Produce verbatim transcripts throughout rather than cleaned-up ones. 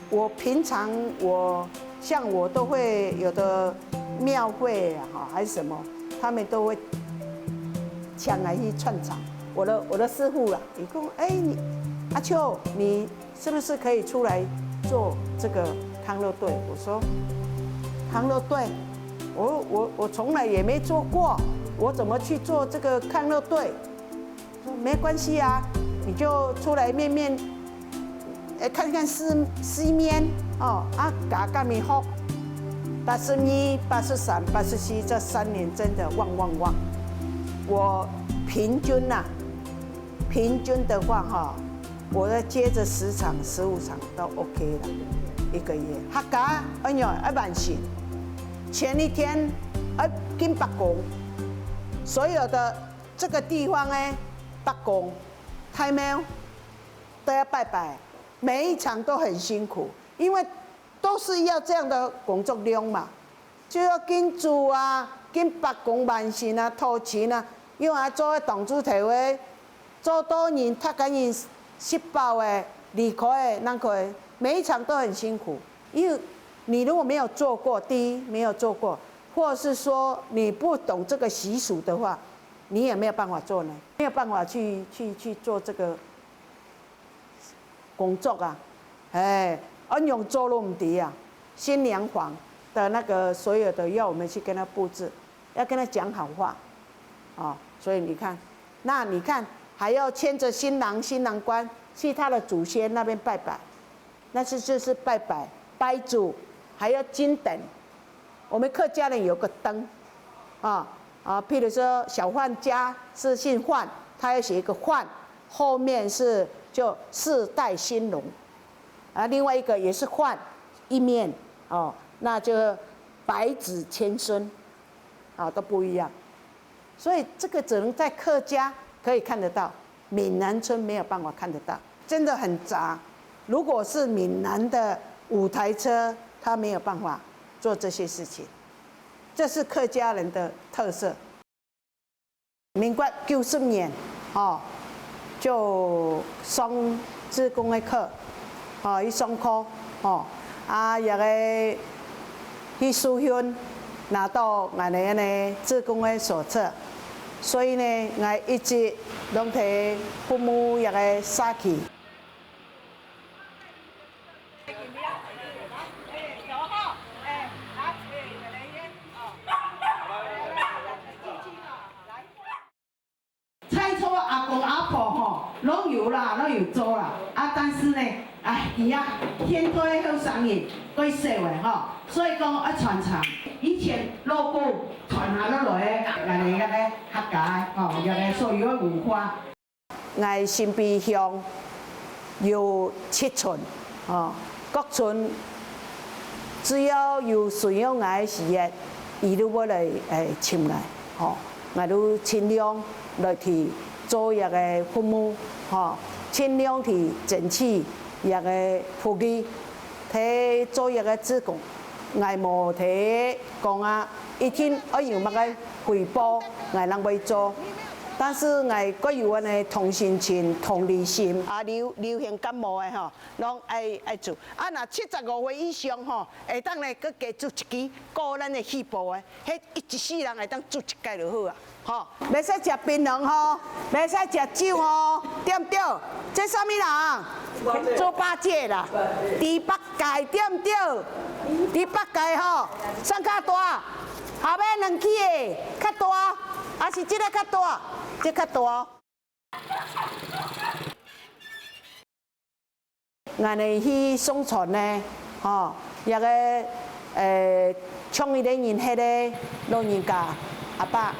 我平常我像我都会有的庙会啊，哈，还是什么，他们都会请来去串场。我的我的师傅啊，伊讲，哎，你阿秋，你是不是可以出来做这个康乐队？我说康乐队，我我我从来也没做过，我怎么去做这个康乐队？说没关系啊，你就出来面面，呃，看看世世面哦，啊，甲甲咪好。八十二、八十三、八十四这三年真的旺旺旺，我平均呐、平均的话哈，我要接着十场、十五场都 OK 了，一个月。客家哎哟，要完成，前一天要进伯公，所有的这个地方呢，伯公、太庙都要拜拜，每一场都很辛苦，因为都是要这样的工作量嘛。 就要敬祖啊，敬伯公、万神啊、討錢啊，因為啊做个當主頭个，做到人，逐个人食飽个，離開个，那个每一場都很辛苦。因為你如果沒有做過，第一沒有做過，或者是說你不懂這個習俗的話，你也沒有辦法做呢，沒有辦法去去去做這個 工作啊，哎，恁樣做都毋得啊。新娘房的那个所有的要我们去跟他布置，要跟他讲好话，哦，所以你看，那你看还要牵着新郎新郎官去他的祖先那边拜拜，那是就是拜拜拜祖，还要金灯， 我们客家人有个灯，啊啊，譬如说小范家是姓范，他要写一个范，后面是就四代兴隆，啊，另外一个也是范一面哦，那就百子千孙，啊，都不一样。所以这个只能在客家可以看得到， 闽南村没有办法看得到，真的很杂。如果是闽南的五台车，他没有办法做这些事情，这是客家人的特色。民国九十年，哦，就上志工的课，哦，去上课，哦，啊，也个去受训，拿到俺的呢志工的手册。 所以呢，𠊎一直攏在服務這个社區。在座阿公阿婆吼，攏有啦，攏有做啦。啊，但是呢，哎，佢啊，現在後生人過少了吼，所以講愛傳承以前老古傳下落來个，𠊎等這个客家个吼，這个所有个文化。𠊎新埤鄉有七村，吼，各村只要有需要𠊎个時節，佢都會來，誒，尋𠊎，吼，𠊎都盡量來去做這个服務，吼，盡量去爭取這个福利。 在做一个志工，𠊎無在講啊，一定愛有麼个回報，𠊎正會做。但是𠊎个有恁呢同心心、同理心。啊，流流行感冒个吼，攏愛愛注。啊，若七十五歲以上吼，會當來閣加注一支，顧咱个肺部个，彼一世人會當注一支就好啊。 吼，袂使食檳榔吼，袂使食酒吼，對毋對？這啥物人？豬八戒啦，豬八戒對毋對？豬八戒吼，算較大，後尾兩支个較大，抑是這个較大？這較大。 𠊎等去上船呢，吼，這个，呃，像一个人歇个老人家，阿伯，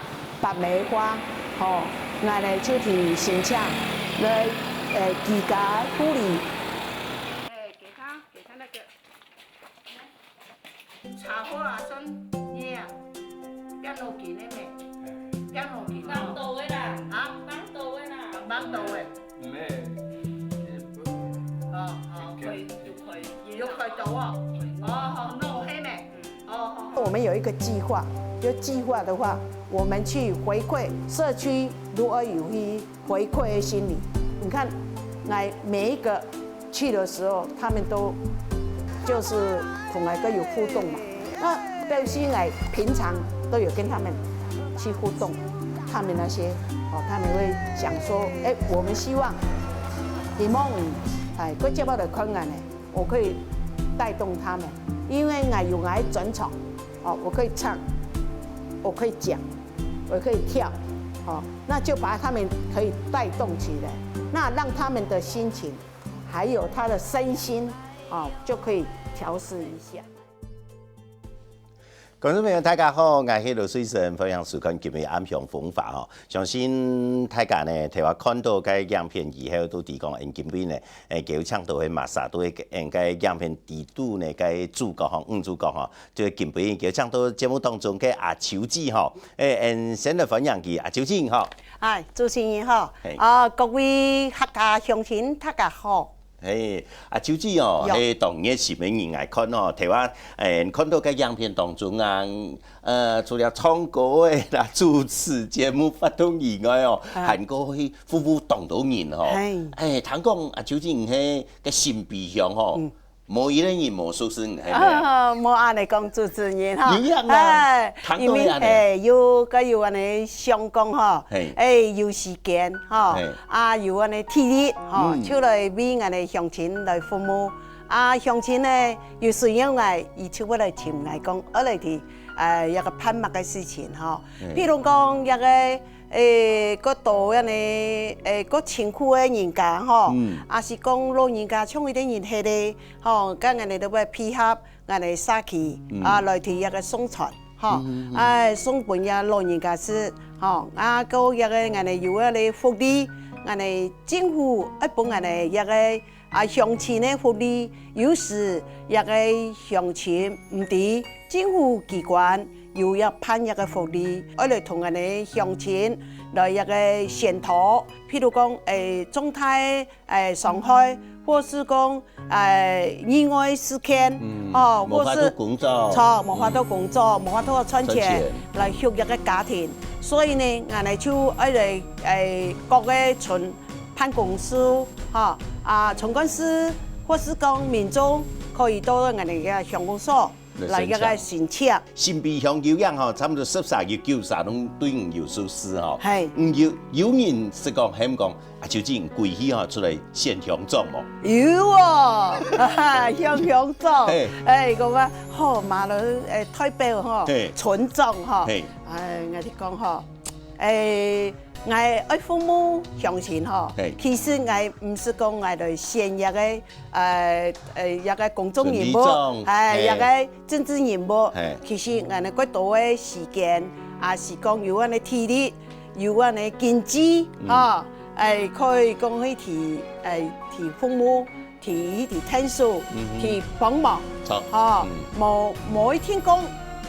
伯姆个話，吼，𠊎等就去申請，來，呃，居家護理。哎，給他，給他那個。 茶花啊，算你啊，變老金的咩？變老金哦。放倒的啦。啊？放倒的啦。放倒的。毋係，哦，哦，開，有開。有開刀哦。哦，好，那我黑咩？哦，好，好。我們有一個計劃，就計劃的話，我們去回饋社區，如何有去 回饋的心理。你看，來每一個去的時候，他們都就是同𠊎个有互动嘛。那表示𠊎平常都有跟他们去互动，他们那些哦，他们会想说，哎，我们希望希望，哎，个接下来困难呢，我可以带动他们，因为𠊎有𠊎专长，哦，我可以唱，我可以讲，我可以跳，哦，那就把他们可以带动起来，那让他们的心情还有他的身心，哦，就可以调试一下。 观众朋友，大家好，𠊎係羅水生，歡迎收看今日暗香風華吼。相信大家呢，頭下看到个影片以後，都知講，𠊎今晡日呢，誒，邀請到个馬薩都个，誒，个影片底肚呢，个主角吼，女主角吼，就今晡日邀請到節目當中个阿秋姊吼，誒，𠊎先來歡迎佢，阿秋姊吼。哎，主持人好，嘿。啊，各位客家鄉親，大家好。 嘿，阿秋姊哦，有。係當熱心个人來看哦，頭下，誒，看到个影片當中啊，呃，除了唱歌个啦、主持節目、活動以外哦，啊。還過去服務當多人吼。嘿。誒，聽講阿秋姊係个新鼻鄉吼，嗯。無一個人無熟識你，係無？啊，無恁樣講主持人吼。有影啊，哎，聽到係恁樣。因為，哎，有，个有恁樣相講吼，嘿。哎，有時間吼，嘿。 啊，有恁樣體力吼，嗯。就來為𠊎个鄉親來服務。啊，鄉親呢，有需要𠊎，佢就會來尋𠊎講，愛來去，呃，一個辦麼个事情吼。嗯。譬如講，一個，誒，个多恁樣，誒，个辛苦个人家吼，嗯。啊是講老人家像有兜人歇个吼，該𠊎兜都會配合。 𠊎个社區，嗯。啊，來提一個送餐，吼，嗯，嗯，嗯。哎，送分這老人家食，吼，啊，還有一個𠊎个有个福利，𠊎个政府愛分𠊎个一個，啊，鄉親个福利，有時一個鄉親毋知政府機關有一辦一個福利，愛來同𠊎个鄉親來一個宣導，譬如講，哎，重大个，哎，傷害，或是講， 誒，意外事件，嗯，哦，無法度工作。或是，著，無法度工作，嗯。無法度賺錢，賺錢。來畜一個家庭。所以呢，𠊎兜就愛來，誒，各個村辦公室，吼，啊，村幹事，或是講民眾，可以到𠊎兜个鄉公所來一個申請。新鼻鄉有影吼，差不多十儕有九儕攏對你有熟識吼。嘿。嗯，有，有人係講，喊講， 啊，秋姊歸去吼，出來選鄉長無？有哦，鄉，鄉長。嘿。哎，講啊，吼，馬來，哎，代表吼，嘿。村長吼。嘿。哎，𠊎就講吼，哎，𠊎愛服務鄉親吼，嘿。其實𠊎毋係講𠊎來選一個，呃，呃，一個公眾人物，村里長，哎，嘿。一個政治人物，嘿。其實𠊎个過多个時間，也係講有恁个體力， 有恁个經濟，嗯。吼，哎，可以講去提，哎，提服務，提，提𢯭手，嗯哼。提幫忙，著。吼，嗯。無，無一定講，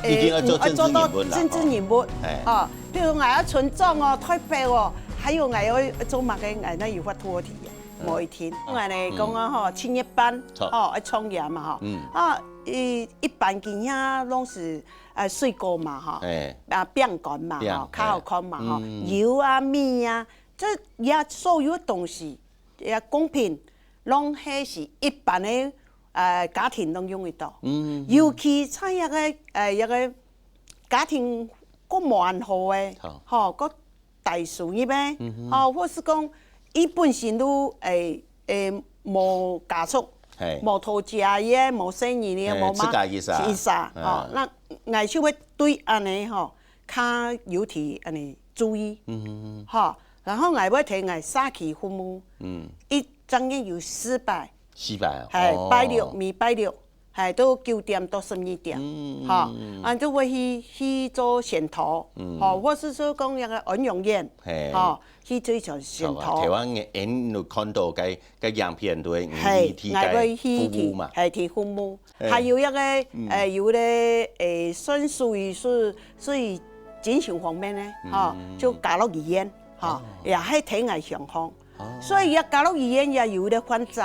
哎，一定愛做政治人物啦，愛做到政治人物，吼。哎。吼，比如𠊎愛村長哦，代表哦，還有𠊎愛做麼个，𠊎哪有法度去提啊？嗯。無一定。𠊎呢，嗯。講啊，吼，七月半，著。吼，愛創業嘛，吼。嗯。啊，一，一般今下攏係 啊，水果嘛，吼，哎。啊，餅乾嘛，餅，吼，較好看嘛，吼，哎。嗯。油啊、米啊，這也所有个東西，也公平，攏係係一般个，呃，家庭攏用得到。嗯，嗯。尤其在一個，呃，一個家庭較無恁好个，好。吼，較 低收入个，嗯哼。吼，或是講，佢本身都，誒，誒，無家族，嘿。無頭家个，無細人个，嘿，無麼，自家一儕。一儕，啊。吼，那𠊎就會對恁呢吼，較有提恁呢注意，嗯哼。吼，然後𠊎會提𠊎社區服務，嗯。一整日有四擺，四擺哦，嘿，哦。拜六，每拜六。 嘿，都九點到十二點，嗯，吼，嗯，嗯。啊，就會去，去做宣導，嗯。吼，或是說講那個安養院，嘿。吼，去做一場宣導。好啊，台灣个，𠊎有看到該，該影片都會，嘿，你去該，𠊎會去服務嘛。提，嘿，提服務。嘿。還有那個，嗯。呃，有个，誒，算屬於是，屬於精神方面呢，嗯，吼，嗯，嗯。就家樂醫院，吼，哦。也係提𠊎想方。哦。所以也家樂醫院也有个患者，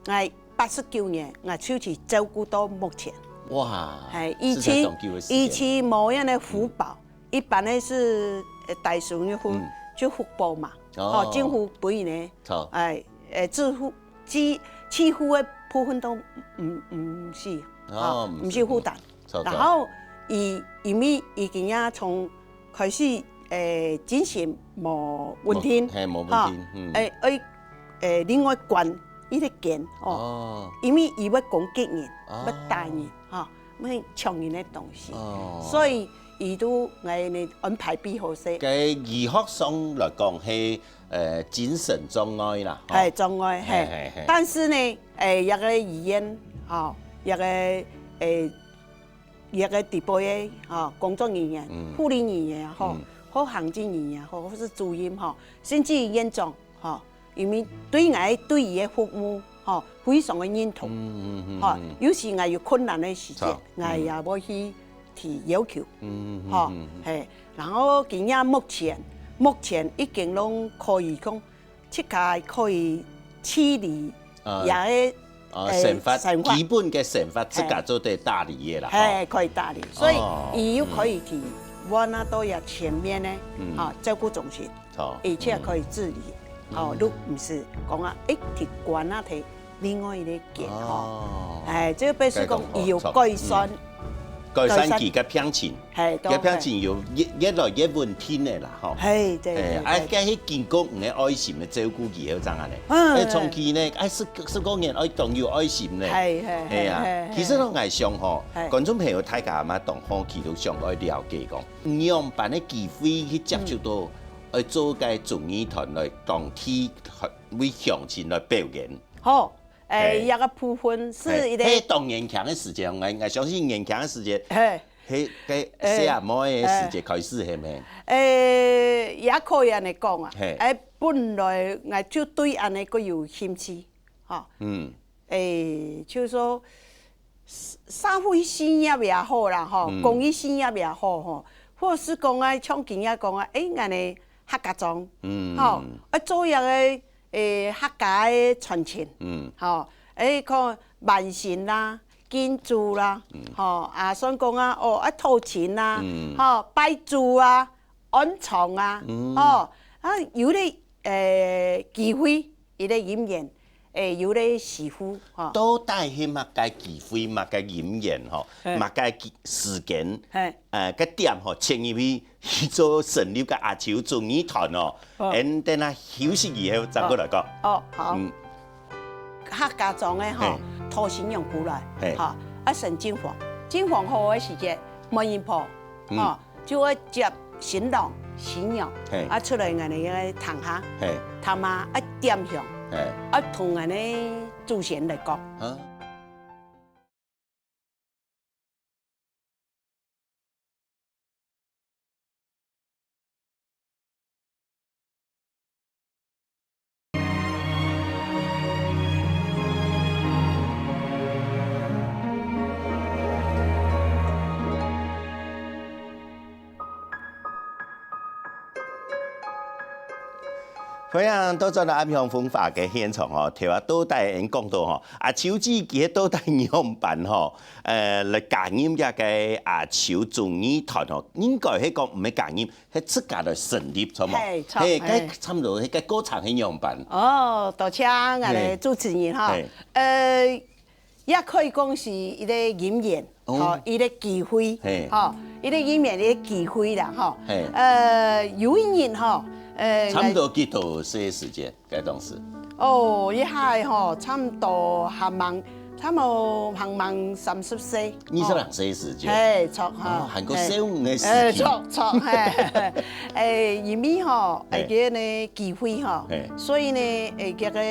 𠊎八十九年，𠊎就去照顧到目前。哇，嘿，以前，實在當久个時間。以前無恁呢福保，嗯。一般个係，呃，低收入戶，嗯。就福保嘛，哦。吼，政府分呢，好。哎，呃，自付，自，自付个部分都毋毋係，哦，毋係負擔。然後佢因為佢今仔從開始，誒，精神無穩定，係無穩定，嗯，誒，愛誒另外關一個間哦，因為佢會攻擊人，會打人哈，會搶人个東西，所以佢都愛呢安排比較細。該醫學上來講係誒精神障礙啦，係障礙係，但是呢，誒，這個醫院吼，這個誒。 這個底背个吼工作人員、護理人員也好，或行政人員也好，或是主任吼，甚至於院長吼，因為對𠊎對佢个服務吼非常个認同，吼，有時𠊎有困難个時節，𠊎也會去提要求，吼，係。然後今仔目前，目前已經攏可以講 自家可以自理，也係，啊，生活，生活，基本个生活自家做得打理个啦，係，可以打理，所以佢又可以去換啊到這全面个，哈，照顧中心，而且可以自理，吼，就毋係講啊，誒，去關啊，去另外一個間，吼，誒，這個表示講佢有改善。 改善佢个病情，係，个病情有越越來越穩定个啦，吼。係，對，係，啊，該係經過你个愛心个照顧以後正恁呢。嗯，長期呢，哎，十十個月愛當有愛心呢。係係係啊，其實呢，𠊎想吼，觀眾朋友大家嘛當好奇都想愛了解講，仰般个機會去接觸到，愛做該忠義團來當地為鄉親來表演。好， 誒，這個部分係一個，係當年輕个時節，𠊎𠊎相信年輕个時節，係，係該細阿妹个時節開始係無？誒，也可以恁呢講啊。係，誒，本來𠊎就對恁呢个有興趣，吼。嗯，誒，就係講社社會事業也好啦，吼，公益事業也好，吼，或者係講啊，像今仔講啊，誒，𠊎呢客家庄，嗯，吼，愛做一個 誒，客家个傳承，嗯，吼，誒，看萬神啦、敬祖啦，吼，啊，算講啊，哦，啊，討錢啦，吼，拜祖啊、安葬啊，吼，啊，有个誒機會，有个因緣，誒，有个師傅，吼。到底係麼个機會、麼个因緣吼，麼个時間，係，誒，个點吼，請入去 去做成立个阿秋忠義團哦，恁等啊休息以後再過來講。哦，好。客家庄个吼，討新娘過來，吼，啊，先進房，進房好个時節，媒人婆，吼，就愛接新郎新娘，啊，出來𠊎等个廳下，廳下啊點香，啊，同𠊎等祖先來講。 歡迎倒轉來暗香風華个現場吼，頭下到底𠊎講到吼，阿秋姊佢到底仰般吼， 呃，來加入這個阿秋忠義團吼，應該係講毋係加入，係自家來成立，著無？係，著，係，該差毋多，該過程係仰般？哦，多謝𠊎个主持人吼。係。呃，也可以講係一個因緣，哦，吼，一個機會，係，吼，一個因緣，一個機會啦，吼。係。呃，有一日吼，呃，差毋多幾多歲个時間？ 該當時？哦，一下吼，差毋多還吂，差毋多還吂三十歲。二十零歲个時節。係，著哈。哦，還過少女个時期。係，著，著，係。誒，因為吼，係，一個呢機會吼，係，所以呢，誒，這個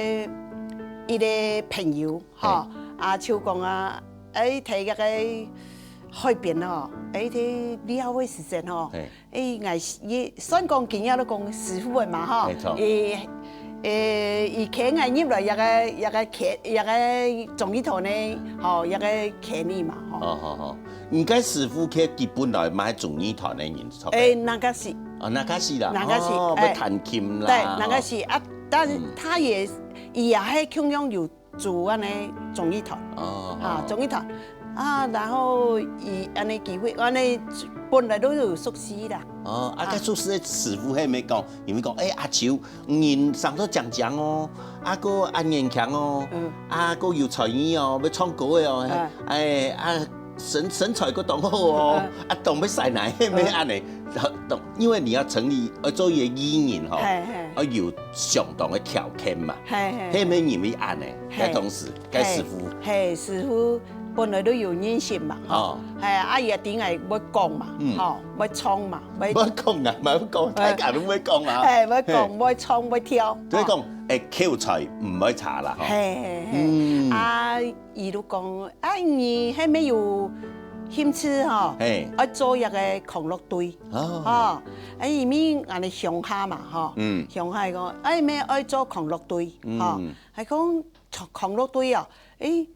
一個朋友吼，係，啊，就講啊，誒，在這個海邊吼，誒，在尞个時節吼，係， 誒，𠊎也算講今日都講師傅个嘛吼，沒錯。誒，誒，佢牽𠊎入來這個，這個圈，這個忠義團呢，吼，這個圈裡嘛吼。哦，好，好。你該師傅佢，佢本來嘛係忠義團个人，著無？誒，那個係。哦，那個係啦。那個係，哦，哎。會彈琴啦，對，那個係啊，但是他也，嗯。佢也係共樣有 組恁呢忠義團，哦，啊，哦。忠義團。啊，然後佢恁樣機會，恁樣本來都有熟識啦。哦，啊，該熟識个師傅係毋係講，有無講，欸，阿秋，人生到靚靚哦，啊，閣恁年輕哦，嗯。啊，閣有才藝哦，會唱歌个哦，嗯。欸，啊，身，身材閣當好哦，嗯。啊，當會使奶，係毋係恁樣？嗯。當，因為你愛成立，愛做一個藝人吼，嘿，嘿。愛有相當个條件嘛，嘿，嘿。係毋係認為恁樣？嘿。該當時，該師傅。嘿，嘿，師傅本來都有認識嘛，吼。哦。嘿，啊，佢也知𠊎會講嘛，嗯。吼，會唱嘛，會。會講啊，嘛會講，嘿。大家都會講啊。嘿，會講，嘿。會唱，會跳，所以講，吼。欸，口才毋會差啦，吼。嘿，嘿，嘿。嗯。啊，佢就講，啊，你係毋係有興趣吼，嘿。愛做一個康樂隊，哦。吼，啊，因為𠊎兜鄉下嘛，吼，嗯。鄉下講，欸，乜愛做康樂隊，嗯。吼，還講做康樂隊哦，欸，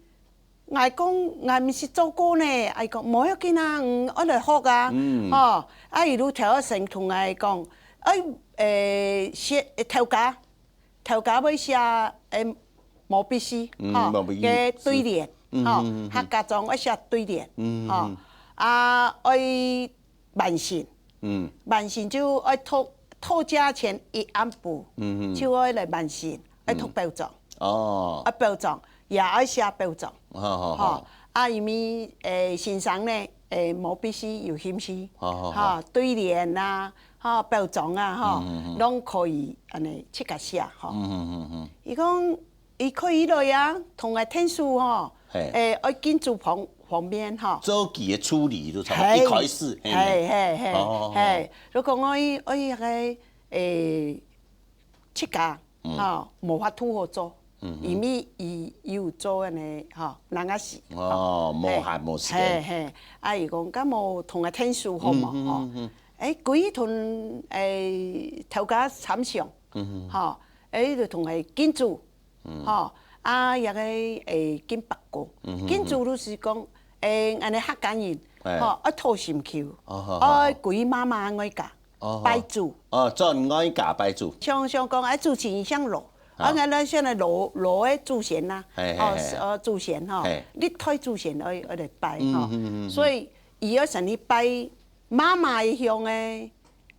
𠊎講，𠊎毋識做過呢。啊，佢講，無要緊啊，嗯，愛來學啊。嗯。吼，啊，佢就頭先同𠊎講，欸，欸，寫，頭家，頭家會寫，欸，毛筆字，嗯，吼，毛筆字。个對聯，嗯，吼，嗯，嗯，嗯。客家庄愛寫對聯，嗯，嗯，吼，嗯。啊，愛 完成。嗯。完成就愛讀，讀冊前一暗晡，嗯，嗯。就愛來完成，愛讀表彰。哦。啊，表彰，也愛寫表彰。好，好，好。吼，啊，因為，欸，先生呢，欸，毛筆字有興趣，好，好，好。吼，對聯啊，吼，表彰啊，吼，嗯，嗯，嗯。攏可以恁樣自家寫，吼。嗯，嗯，嗯，嗯。佢講， 佢可以來啊，同𠊎𢯭手吼，嘿。欸，愛敬祖方，方面吼。早期个處理就差不多，嘿。一開始，嘿。嘿，嘿，嘿，哦。嘿，如果𠊎，𠊎該个，欸，自家，嗯。吼，無法度好做，嗯哼。因為佢有做恁樣，吼，人家是，哦，吼，無閒，嘿。無時間。嘿，嘿，啊，佢講，敢無同𠊎𢯭手好無？嗯，嗯，吼。嗯，嗯。欸，佢同，欸，頭家參詳，嗯哼。吼，欸，就同𠊎敬祖 嗯。吼，啊，這个，欸，敬伯公，嗯哼，敬祖就係講，欸，𠊎兜客家人，欸。吼，愛討心臼，哦，好，好，好。愛歸媽媽外家，哦，好。拜祖。哦，轉外家拜祖。像，像講，欸，祖先上老，啊。啊，𠊎兜現在老，老个祖先吶，嘿，嘿，哦，嘿。是，哦，祖先吼，嘿。歷代祖先愛，愛來拜吼，嗯，嗯，嗯，嗯。所以，佢愛先去拜媽媽个鄉个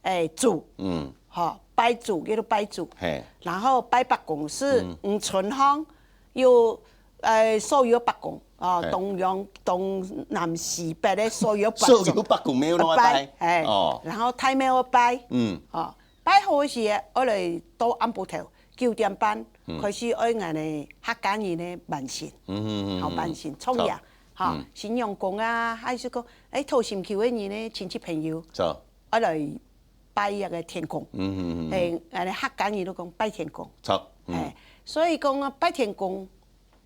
欸，祖，嗯。吼，拜祖，叫做拜祖。嘿。然後拜伯公係，嗯。嗯，村項有，欸，所有伯公，哦，嘿。東洋、東南西北个所有伯公。所有伯公廟攏愛拜。拜，欸，哦。然後大廟愛拜，嗯。哦，拜好个時，愛來到暗晡頭九點半，嗯。開始愛𠊎兜客家人个萬神，嗯，嗯，嗯，嗯。吼，萬神創業，好。吼，嗯。新娘公啊，還係講，欸，討心臼个人呢，親戚朋友。著。 愛來拜這个天公。嗯，嗯，嗯，嗯。嘿，𠊎兜客家人都講拜天公。著，嗯。嘿，所以講啊，拜天公，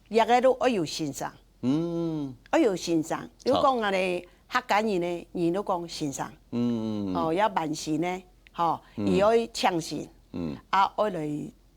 這个都愛有先生。嗯。愛有先生。著。如果講𠊎兜客家人呢，人都講先生。嗯，嗯，嗯。哦，也萬神呢，吼，嗯。佢愛請神，嗯。啊，愛來，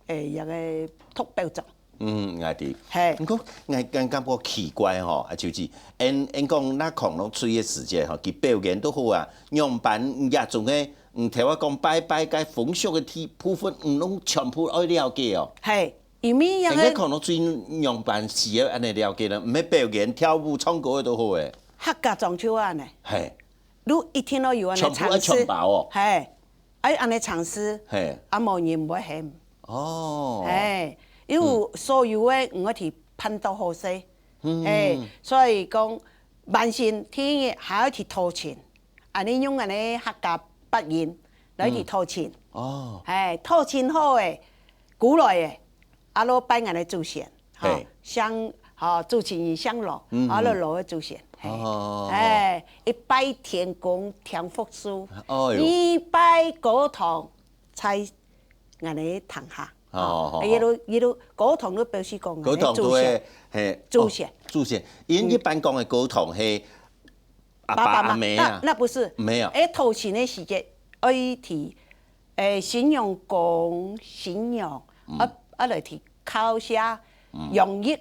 欸，這个讀表彰。 嗯，𠊎知。嘿。毋過，𠊎，𠊎感覺奇怪吼，啊，就係，𠊎，𠊎講，若康樂隊个時節吼，佢表演都好啊，仰般這種个，嗯，頭下講拜拜該風俗个地部分，嗯，攏全部愛了解哦。嘿，因為𠊎，𠊎个康樂隊仰般需要恁樣了解呢？毋係表演、跳舞、唱歌个都好誒。客家庄就恁樣。嘿。你一定要有恁樣常識。全部愛全包哦。嘿。 愛恁樣常識，嘿。啊，無人毋會喊。哦。嘿，因為所有个毋愛去辦到好勢。嗯。嘿，所以講，萬神第一還愛去討親，恁樣用恁樣客家八音來去討親。嗯。哦。嘿，討親好誒，古來誒， 啊，落拜𠊎个祖先，吼，嘿。姓，吼，祖先人姓羅，嗯，啊，落羅个祖先，嘿。哦。哎，一拜天公添福壽，哦喲。二拜高堂在𠊎个堂下，哦，吼，哦，哦。一路，一路高堂都表示講𠊎个祖先，高堂都會，嘿，祖先。哦，祖先。因一般講个高堂係阿爸阿姆啊。爸爸媽，那，那不是。沒有。哎，討親个時節，愛去 誒，新娘公、新娘，嗯。啊，啊來去叩謝，嗯。陽日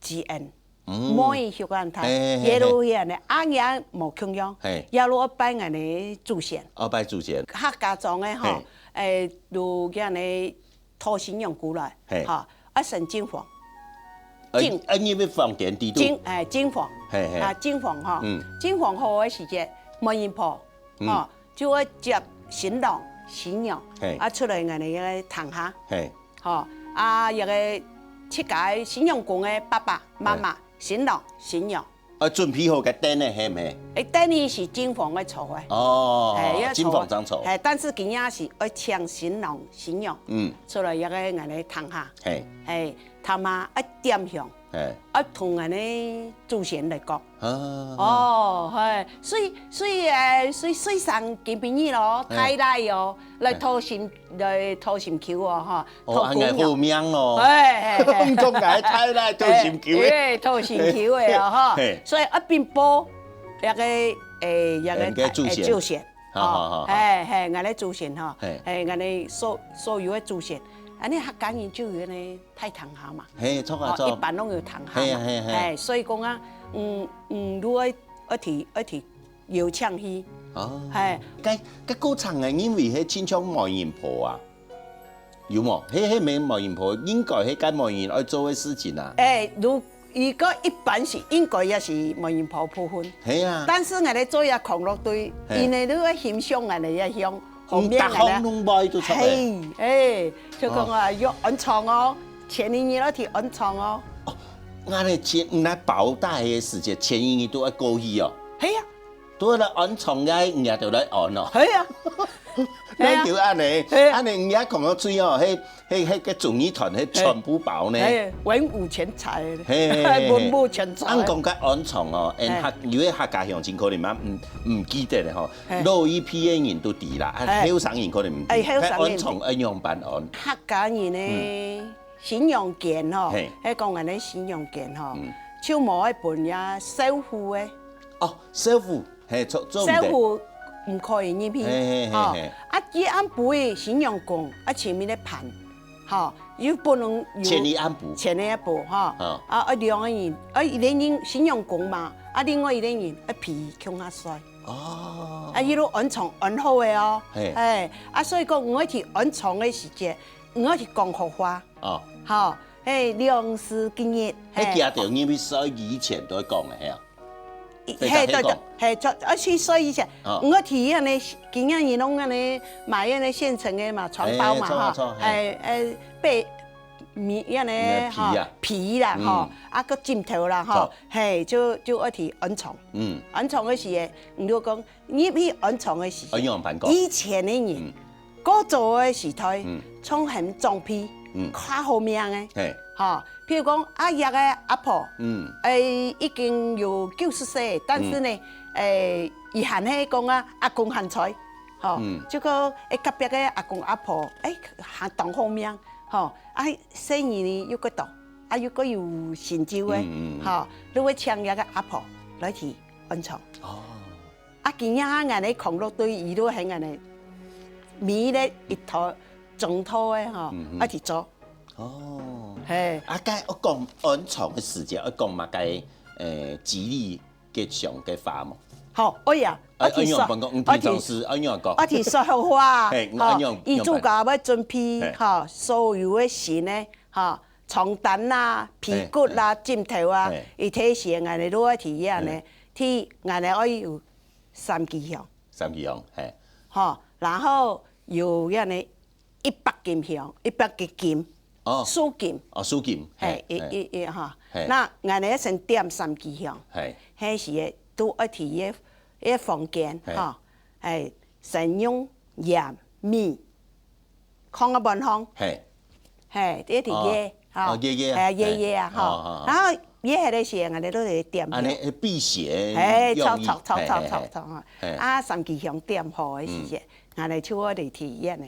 之恩，嗯。每一個人他，嘿，嘿，嘿，耶路撒冷个阿娘無共樣，嘿。耶路拜𠊎个祖先。哦，拜祖先。客家庄个吼，嘿。誒，就恁樣討新娘過來，嘿。吼，啊，先敬奉。呃，進，呃，入去房間裡肚。進，哎，進房，嘿，嘿。啊，進房吼，嗯。進房好个時節，媒人婆，嗯。吼，就會接新郎、新娘，嘿。啊，出來𠊎等个廳下，嘿。吼，啊，這个自家个新娘公个爸爸媽媽、嘿。新郎、新娘， 呃，準備好个凳仔，係毋係？欸，凳仔係進房愛坐个。哦，欸，愛坐个。進房正坐。欸，但是今仔日係愛請新郎新娘，嗯。出來這个𠊎等廳下。嘿。欸，頭下愛點香，嘿。愛同𠊎等祖先來講。啊。哦，嘿，所以，所以，欸，所以，所以上今晡日咯，嘿。大倈哦，來討心 來討心臼哦，吼，哦，討餔娘。恁樣好命咯。嘿，嘿，嘿。毋通𠊎大倈討心臼个。嘿，討心臼个哦，吼。嘿。所以一邊報，這个，欸，這个，人家祖先。欸，祖先。好，好，好，好。吼，嘿，嘿，𠊎个祖先吼，嘿。嘿，𠊎个所，所有个祖先，恁樣客家人就有呢，大廳下嘛。嘿，著啊，哦，著。一般攏有廳下嘛。嘿，嘿，嘿。嘿，所以講啊，嗯，嗯，如果一提，一提 邀請去。哦。嘿。該，該過程个，因為係親像媒人婆啊，有無？係，係媒，媒人婆，應該係該媒人愛做个事情啊。欸，如，如果一般是應該也是媒人婆部分。係啊。但是𠊎等做這康樂隊，嘿。因為你愛欣賞𠊎等這香，後面𠊎等，嗯，逐項攏會做出來。嘿，欸，就講啊，哦。愛安床哦，前一日愛去安床哦。哦，𠊎等前，毋係包大个時節，前一日都愛過去哦。嘿啊。 對啦，安床个，人家就來安咯。係啊。係啊。哪有恁樣？係啊。恁樣人家講到最後，迄，迄，迄个忠義團，迄全部包呢。係，文武全才，嘿，嘿，嘿，嘿。文武全才。恁講个安床哦，因為客，嘿。有个客家鄉親可能嘛，毋，毋記得了吼。嘿。老一輩个人都知啦，啊，嘿。後生人可能毋知。哎，後生人。該安床愛仰般安？客家人呢，嗯。新娘間吼，嘿。迄講安尼新娘間吼，嗯。就無愛分人家少婦个。哦，少婦。 嘿，做，做毋得。少婦毋可以入去，嘿，嘿，嘿，吼。嘿。啊，佢暗晡个新娘公，啊，前面个伴，吼，又不能有前一暗晡。前一暗晡，吼。哦。啊，啊，兩个人，啊，一个人新娘公嘛，啊，另外一个人，啊，陪佢共下睡。哦。啊，一路安床安好个哦。嘿。嘿，啊，所以講，毋愛去安床个時節，毋愛去講好話。哦。吼，嘿，兩時今日，嘿。迄家庭入去睡以前都會講个，嘿啊。 嘿，對，對，對，嘿，就，啊，去睡一下。哦。我體驗呢，今仔日攏安尼買安尼現成的嘛，床包嘛，哎，著啊，吼，著啊，嘿。哎，哎，被，棉，安尼，嗯，被啊。吼，被啦，嗯。吼，啊，个枕頭啦，吼，著。嘿，就，就愛去安床。嗯。安床的時候，你就講，你去安床的時候，哎，用辦公。以前的人，嗯。 古早个時代，嗯。創很裝備，嗯。較好命个。嘿。吼，譬如講，啊，這个阿婆，嗯。誒，已經有九十歲，但是呢，嗯。誒，伊還係講啊，阿公還在，吼，嗯。這个，誒，隔壁个阿公阿婆，誒，還當好命，吼，啊，細人呢又過多，啊，又過有成就个，嗯，嗯，嗯。吼，你會請這个阿婆來去安床。哦。 啊，今仔日𠊎个康樂隊伊都很安尼，每日一套，整套个吼，嗯哼。一起做。哦。嘿。啊，該我講安床个時節，愛講麼个，誒，吉利吉祥个話無？好，哎呀，啊，我提說，安樣辦公，嗯，平常時安樣講。我提說好話，嘿，吼，安樣，伊自家愛準備，嘿。吼，所有个新个，吼，床單啦、被骨啦、嘿，嘿。枕頭啊，嘿。伊提醒𠊎个落去安尼，嘿。提𠊎个愛有 三支香。三支香，嘿。吼，然後有安尼一百斤香，一百个斤，哦。四斤。哦，四斤，嘿，嘿，一，嘿。一，一，吼。嘿。那𠊎呢先點三支香，嘿。迄時都愛提个，个房間，嘿。吼，嘿，先用鹽、米， 囥个飯湯。嘿。嘿，這係熱，哦。吼。哦，熱熱啊。嘿，熱熱啊，嘿。吼。哦，哦，哦。然後熱熱个時，𠊎兜就點香。安尼會辟邪，嘿，用意。著，著，著，嘿，嘿，著，著，吼。嘿。啊，三支香點好个時節，嗯。𠊎兜就愛來體驗个。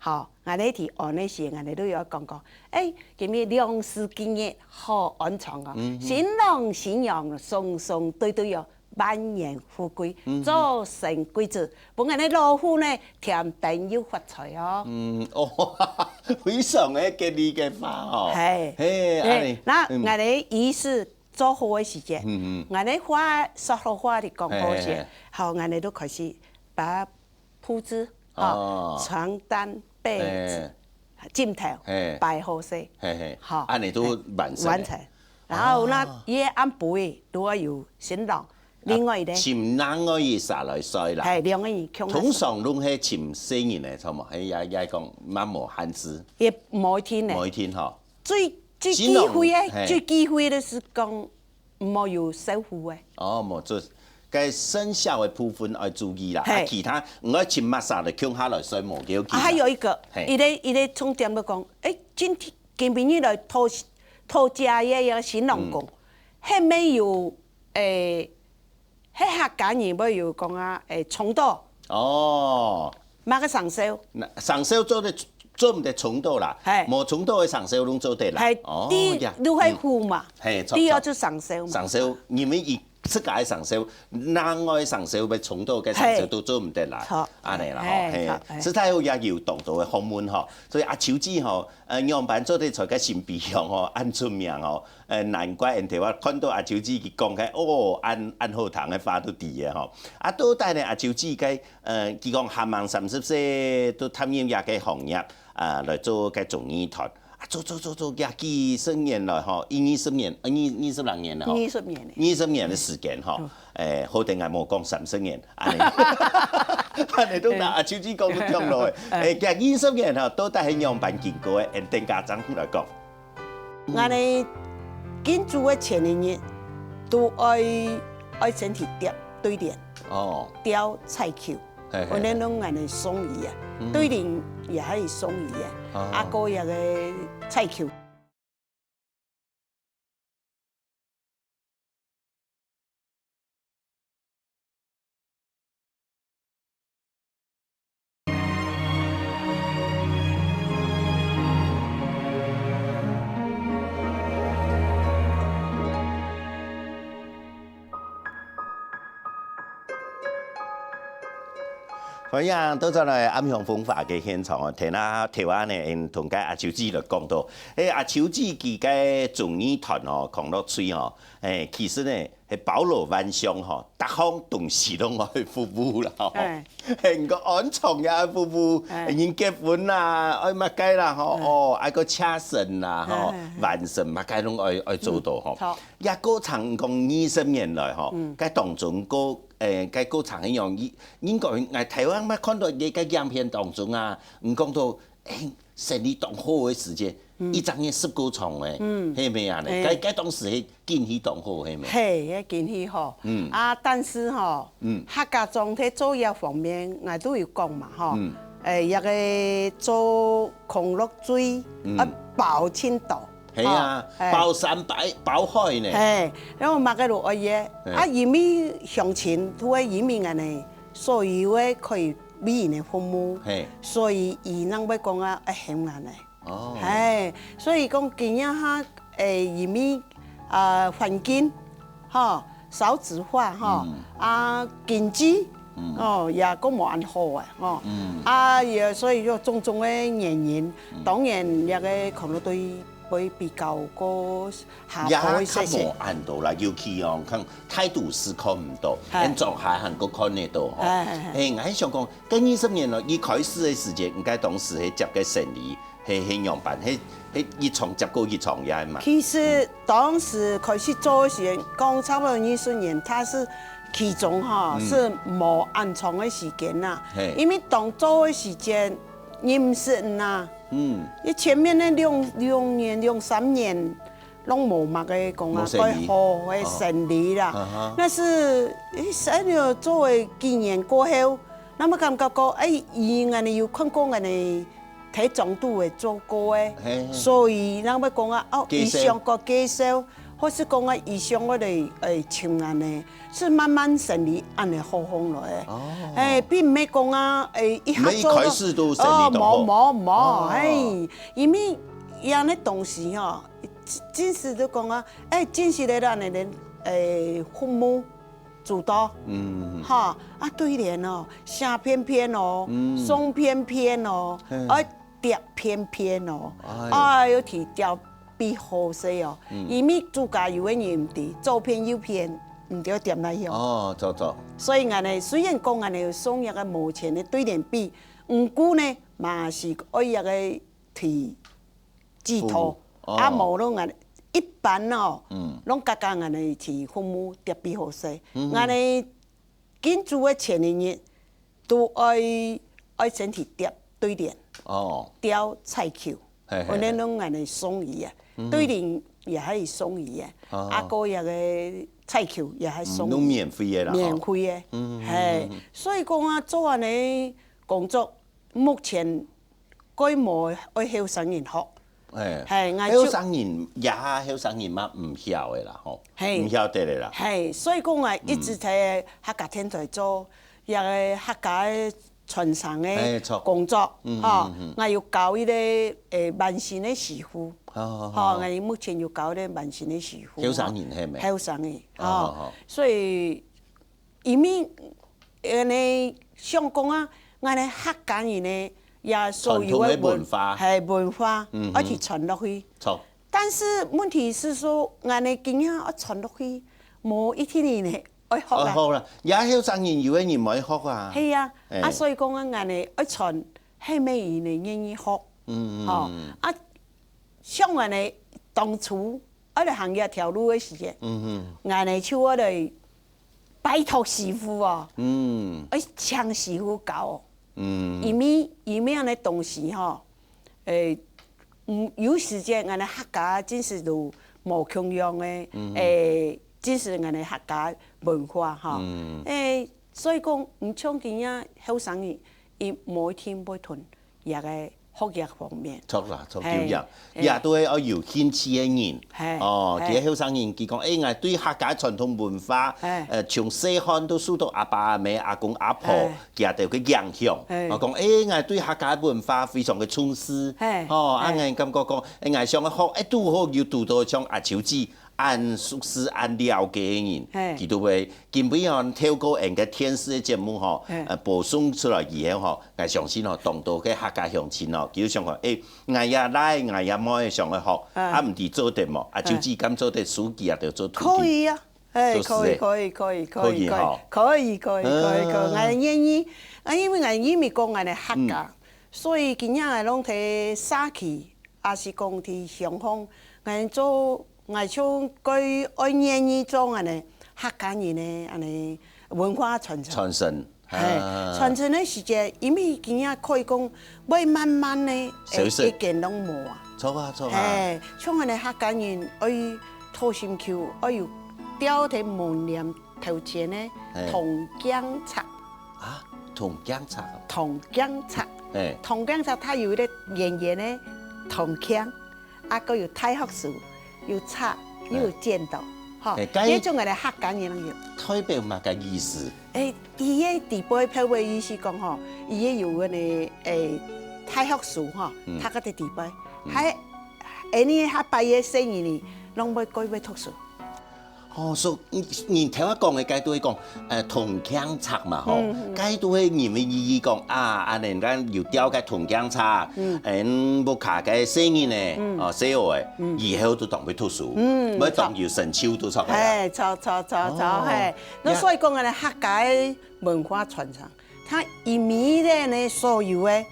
吼，𠊎兜提安个時，𠊎兜就愛講講，誒，今日兩時今日好安床哦，嗯，嗯。新郎新娘雙雙對對哦， 萬年富貴，嗯。早生貴子，分𠊎兜老虎呢，添丁又發財哦。嗯，哦，非常个吉利个話哦。嘿。嘿，嘿，安尼，那，嗯。𠊎兜儀式做好个時節，嗯，嗯。𠊎兜話，說好話的講好勢，嘿，嘿，嘿。好，𠊎兜就開始把鋪子，哦。吼，床單、被子、嘿。枕頭，嘿。擺好勢。嘿，嘿。好，安尼都完成了。嘿，完成。然後呢，佢个暗晡仔都愛有新郎，另外个，尋另外一儕來睡啦。係，兩個人共下睡。通常攏係尋細人个，著無？係也也講，嘛無限制。也無一定个。無一定吼。最最忌諱个，新郎，係。最忌諱个係講，毋好有少婦个。哦，無，就該生肖个部分愛注意啦。啊，係。其他毋愛尋麼儕个共下來睡，無要緊啦。啊，還有一個，係。佢个佢个重點就講，誒，今天今晡日來討討食个个新郎公，嗯。係無有，誒，係客家人會有講啊，誒，沖到。哦。麼个生肖？該生肖做得做毋得沖到啦，係。無沖到个生肖攏做得啦。係，哦，第一，呀，就係虎嘛，嗯。係，著，第二就生肖嘛。著。生肖，因為佢自家个生肖，另外个生肖要沖到个生肖都做毋得啦。係。著。恁呢啦，吼，係，係，著，係。實在有也有當多个學問吼，所以阿秋姊吼， 呃，仰般做得在該新埤鄉吼，恁出名吼，呃，難怪𠊎兜啊看到阿秋姊佢講个，哦，恁恁好聽个話都知个吼。啊，到底呢，阿秋姊个，呃，佢講還吂三十歲都踏入這个行業，啊，來做該忠義團。啊，做做做做，這幾十年來吼，一二十年，呃，二二十零年了吼。二十年了。二十年个時間吼，嗯。誒，好得𠊎無講三十年，恁呢，恁呢都拿阿秋姊講都暢咯。誒，這二十年吼，到底係仰般經過个？𠊎等家長來講。 𠊎呢，敬祖个前一日，都愛愛先去吊對聯，哦。吊彩球，嘿嘿嘿。𠊎等攏𠊎呢送禮啊，嗯。對聯也係送禮啊，哦。啊，過一個彩球。 歡迎倒轉來暗香風華个現場哦，聽啊，頭下呢，𠊎同該阿秋姊來講到，誒，阿秋姊佢个忠義團哦，康樂隊哦，誒，其實呢， 係包羅萬象吼，逐項東西攏愛服務啦吼。哎。係，你講安床也愛服務，哎。人結婚啦，愛麼个啦吼，哎。哦，愛个車神啦吼，哎，哎，哎。完成麼个攏愛，愛做到吼。嗯，好。也過長講二十年來吼，嗯。該當中過，誒，該過長个樣，應，應該𠊎台灣嘛看到个該影片當中啊，你講到，誒， 生理當好个時節，嗯。一隻月十過床誒，嗯。係無恁呢？係。該，該當時係景氣當好，係無？係，該景氣好。嗯。啊，但是吼，嗯。客家庄在做業方面，𠊎都有講嘛，吼。嗯。誒，這個做康樂隊，嗯。啊，包盡到，係啊，吼，係。包山包，包海呢。係，然後麼个都愛个。係。啊，因為鄉親，都會因為恁呢，所以會可以 為人个服務，嘿。所以佢正會講啊，愛喊恁呢。哦。嘿，所以講今日哈，誒，因為，啊，環境，吼，少子化，吼，嗯。啊，經濟，嗯。哦，也講無恁好啊，吼。嗯。啊，也所以說種種个原因，嗯。當然，這個康樂隊會比較過下坡一些些。也較無恁多啦，尤其哦，看大都市看毋到，嘿。𠊎庄下還過看得到吼。嘿，嘿，嘿。誒，𠊎想講， 該二十年咯，一開始个時節，應該當時係接个生理，係，係仰般，係，係一場接過一場也嘛。其實當時開始做个時間，講差不多二十年，佢係其中吼，嗯。係無恁長个時間啦。嘿。因為當做个時間，人毋識啦。嗯。你前面个兩，兩年、兩三年， 攏無麼个講啊，無生理。蓋好个生理啦。哦。啊哈。但是，誒，生理做个幾年過後，那麼感覺講，誒，佢恁呢有看過恁呢體重度个做過个，嘿，嘿。所以，那麼講啊，哦，介紹。佢想過介紹，或是講啊，佢想過來，誒，尋恁呢，係慢慢生理恁呢好起來个。哦。誒，並毋係講啊，誒，一下做到，毋係一開始都生理當好。哦，無，無，無，哦。誒，因為恁呢東西吼， 真，真實就講啊，誒，真實个咱个人，誒，服務周到，嗯。哈，啊，對聯哦，寫便便哦，嗯。送便便哦，嘿。愛貼便便哦，哎喲。哎喲，提掉比好勢哦，嗯。因為自家有个人毋知，左片右片，毋知貼哪樣。哦，著，著。所以恁呢，雖然講恁呢有送一個無錢个對聯筆，毋過呢，嘛係愛一個 提寄託，服務。哦。啊，無論啊，一般哦，嗯。攏家家恁呢去服務疊被好勢，嗯。恁呢敬主个前一日，都愛，愛先去疊對聯，哦。吊彩球，嘿，嘿，嘿。𠊎等攏恁呢送伊啊，嗯。對聯也係送伊啊，哦。啊，過一個彩球也係送伊。嗯，攏免費个啦，吼。免費个，嗯，嗯，嘿，嗯，嗯。所以講啊，做恁呢工作，目前 該無愛後生人學。哎，嘿，𠊎就後生人，這下後生人嘛毋曉个啦，吼，嘿。毋曉得个啦。嘿，所以講啊，嗯。一直在客家電台做，這个客家个傳承个，哎，著。工作，嗯，吼，嗯，嗯，嗯。𠊎有教一個，誒，萬新个師傅，好，好，好，吼，好。𠊎目前有教一個萬新个師傅，後生人係無？後生个，哦，吼，好，好。所以 因為，呃，呢，想講啊，𠊎等客家人呢，也所有个傳統个文化。嘿，文化，嗯哼。愛去傳落去。著。但是問題是說，𠊎等今日愛傳落去，無一定人呢愛學啊。愛學啦，也後生人有个人毋愛學啊。係啊，啊，嘿。所以講啊，𠊎等愛傳，後尾人呢願意學。嗯，嗯，吼，嗯。啊，像𠊎等當初 愛來行這條路个時節，嗯哼。𠊎呢就愛來拜託師傅哦，嗯。愛請師傅教哦。嗯。因為，因為恁呢東西吼，誒，嗯，有時節𠊎呢客家真實都無共樣个，嗯哼。誒，真實𠊎呢客家文化吼。嗯。誒，所以講，毋像今日後生人，佢無一定會同 這个學業方面。著啦，著，嘿，有影。嘿。也都係愛有興趣个人。嘿，哦，嘿。其實後生人佢講，誒，𠊎對客家傳統文化，嘿。呃，從細漢都受到阿爸阿姆、阿公阿婆，嘿。佢兜个影響。嘿。哦，講，誒，𠊎對客家文化非常个重視。嘿，哦，啊，嘿。𠊎感覺講，誒，𠊎想要學，誒，拄好又拄到像阿秋姊，恁熟識、恁了解个人，嘿。佢都會 今晡日吼，透過𠊎个電視个節目吼，嘿。呃，播送出來以後吼，𠊎相信吼，當多个客家鄉親吼，佢就想講，誒，𠊎也來，𠊎也妹想愛學，啊。啊，毋知做得無？啊，嘿。就只敢做得手機啊，就做土地。可以啊，嘿，做事的。可以，可以，可以，可以，可以吼。可以，可以，可以，可以，嗯。𠊎願意，啊，因為𠊎因為講𠊎个客家，嗯。所以今日𠊎攏在社區 也是講在鄉方，𠊎做，𠊎就該愛願意做恁呢客家人个恁呢文化傳承。傳承，嘿，啊。傳承个時節，因為今日可以講，會慢慢个，消失。會，會見攏無啊。著啊，著啊。嘿，像恁呢客家人愛討心臼，愛有吊在門簾頭前个嘿。銅鏡尺。 啊，銅鏡尺哦。銅鏡尺。嘿。銅鏡尺，佢有一個圓圓个銅鏡，啊，還有大學士，有尺，又有剪刀，吼，嘿，該這種个咧，客家人攏有。代表麼个意思？誒，佢个底背背个意思講吼，佢个有个呢，誒，大學士吼，嗯。佢个底背，嗯。還，誒，你下擺个細人呢，攏會過會讀書。 哦，所以你，你頭下講个該都係講，呃，銅鏡尺嘛，吼，嗯，嗯。該都係人个意義講，啊，恁呢咱有吊个銅鏡尺，嗯。嗯，屋下个細人呢，嗯。哦，細學个，嗯。以後都當會讀書，嗯，愛當有成就都出來啊。嘿，著，著，著，著，哦，嘿。那呀。所以講呢，客家个文化傳承，佢一面呢，所有个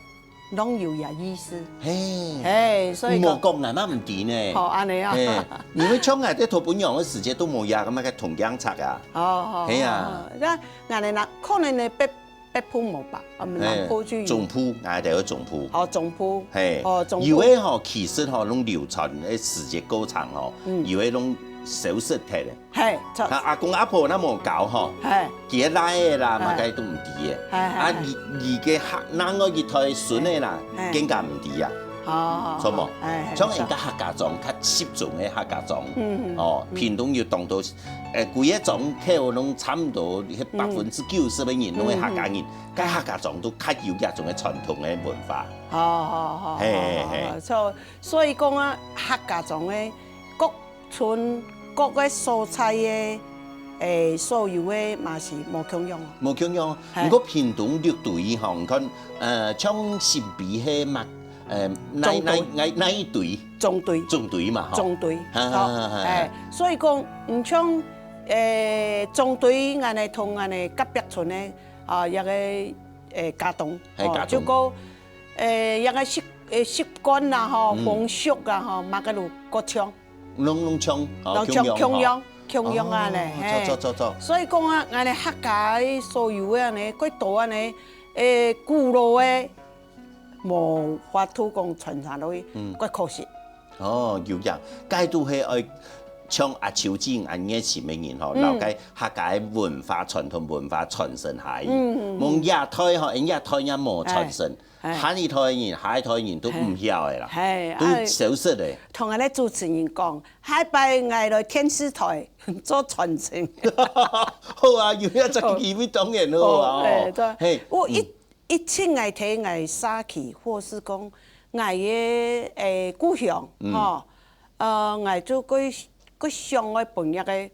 攏有這意思。嘿。嘿，所以講，無講𠊎嘛毋知呢。吼，恁呢啊。嘿，因為像𠊎在頭本樣个時節都無這个麼个銅鏡尺啊。哦，哦，係啊。哦，哦。該𠊎等南，可能呢北，北部無吧，啊，嘿，南部就有。中部，𠊎等个中部。哦，中部。嘿，哦，中部。有个吼，其實吼，攏流傳个時節過長吼，嗯。有个攏消失忒咧。 嘿，著。啊，阿公阿婆若無教吼，嘿。佢个倈仔啦，嘿。麼个都毋知个。嘿，嘿，啊，嘿。佢，佢个下，另外一代孫仔啦，嘿。更加毋知啊。哦，著無？嘿，嘿，像人家客家庄，較集中个客家庄，嗯，嗯，哦，嗯。屏東有當多，呃，規个庄口攏差毋多，百分之九十个人攏係客家人，嗯，嗯。該客家庄都較有這種个傳統个文化。好，好，好，嘿，好，好，嘿。好，所以，所以講啊，客家庄个各 村各个所在个，誒，所有个嘛是無共樣哦。無共樣哦。嘿。毋過屏東六堆吼，你看，呃，像新埤係嘛，呃，哪，中堆。哪，哪，哪一堆？中堆。中堆嘛，吼。中堆，哈，哈，好，哈，哈。誒，所以講，毋像，誒，中堆，恁呢同恁呢隔壁村个，啊，一个，誒，佳冬，嘿，哦，佳冬。就講，誒，一个習，誒，習慣啦，吼，嗯。風俗啊，吼，嘛个有各像。攏攏像，哦，攏像共樣共樣吼。共樣啊呢，哦，嘿。著著著著。所以講啊，𠊎等客家个所有个恁呢，過多恁呢，誒，古老个，無法度講傳承落去，嗯。過可惜。哦，有影，該都係愛像阿秋姊恁熱心个人吼，嗯。摎該客家个文化、傳統文化傳承下去。嗯，嗯，嗯。無這代吼，𠊎這代也無傳承。哎。 哎。下一代人、下一代人都毋曉个啦，嘿，都消失个。哎，同𠊎个主持人講，下擺𠊎來電視台做傳承。好啊，有這隻機會當然好啊，哦，哦。哎，對。嘿，我一，嗯。一直𠊎在𠊎社區，或是講𠊎个，誒，故鄉，嗯。吼，呃，𠊎就過，過想愛分這个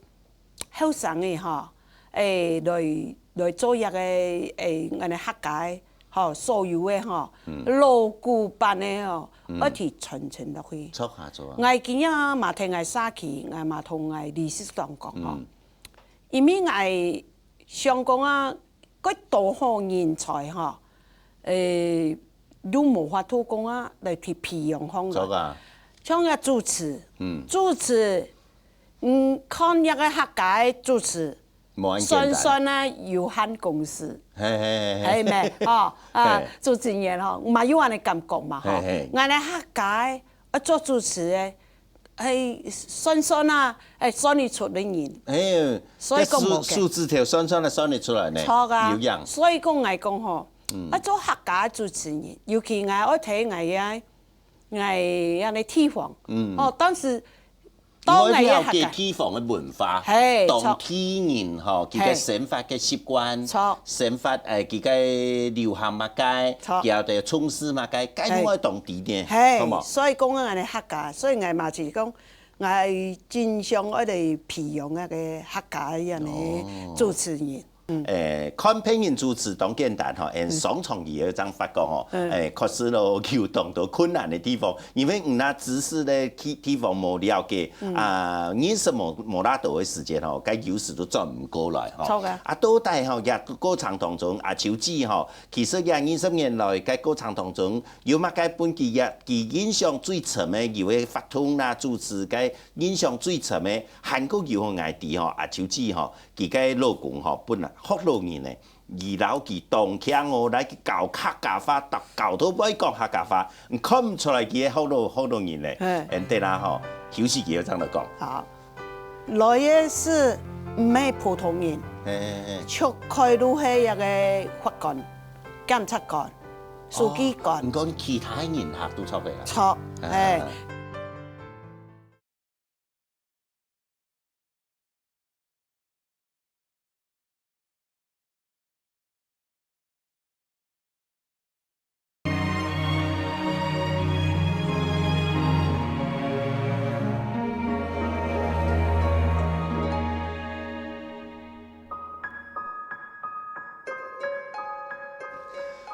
後生个吼，誒，來，來做這个，誒，𠊎等客家个吼，所有个吼，嗯。老古板个吼，嗯。愛去傳承落去。著啊，著啊。𠊎今仔嘛同𠊎社區，𠊎嘛同𠊎理事長講吼，嗯。因為𠊎想講啊， 過多好人才吼，誒，又無法度講啊，來去培養好來。著啊。像个主持，嗯。主持，嗯，看這个客家个主持，無恁簡單。算算啊，有限公司。嘿，嘿，嘿，嘿。係無？吼，啊，嘿。主持人吼，嘛有恁个感覺嘛，吼。嘿，嘿。𠊎等客家个，啊，做主持个， 係算算啊，係算得出个人。哎，所以講無个。該數，數字頭算算啊，算得出來呢。著啊。有影。所以講，𠊎講吼，嗯。啊，做客家个主持人，尤其𠊎愛聽𠊎个，𠊎个地方。嗯。哦，但是，當𠊎个客家，你愛了解地方个文化，嘿，當地人吼，佢个，嘿。生活个習慣，著。生活，誒，佢个流行麼个，著。佢个重視麼个，該，嘿。你愛當知呢，嘿，好無？所以講，𠊎个客家，所以𠊎嘛是講， 𠊎盡想愛來培養該个客家个恁呢，哦。主持人。嗯。誒，看別人主持當簡單吼，嗯。上場以後正發覺吼，嗯。誒，確實咯，有當多困難个地方，因為你若知識个地，地方無了解，嗯。啊，認識無，無罅多个時間吼，該優勢都轉毋過來吼。著啊。啊，到底吼，這過程當中，阿秋姊吼，其實這二十年來，該過程當中，有麼个分佢這，佢印象最深个，有个活動啦，主持个 印象最深个，還過有个𠊎知吼，阿秋姊吼，佢个老公吼，本來福佬人呢，佢摎佢當慶哦，來去教客家話，教，教到會講客家話，看毋出來佢个福佬，福佬人呢。嘿。恁得啦吼，休息幾下正來講。好，來个係毋係普通人，嘿嘿嘿。出開路係一个法官、檢察官、書記官。哦，毋過其他人客都著个啦。著，啊。嘿。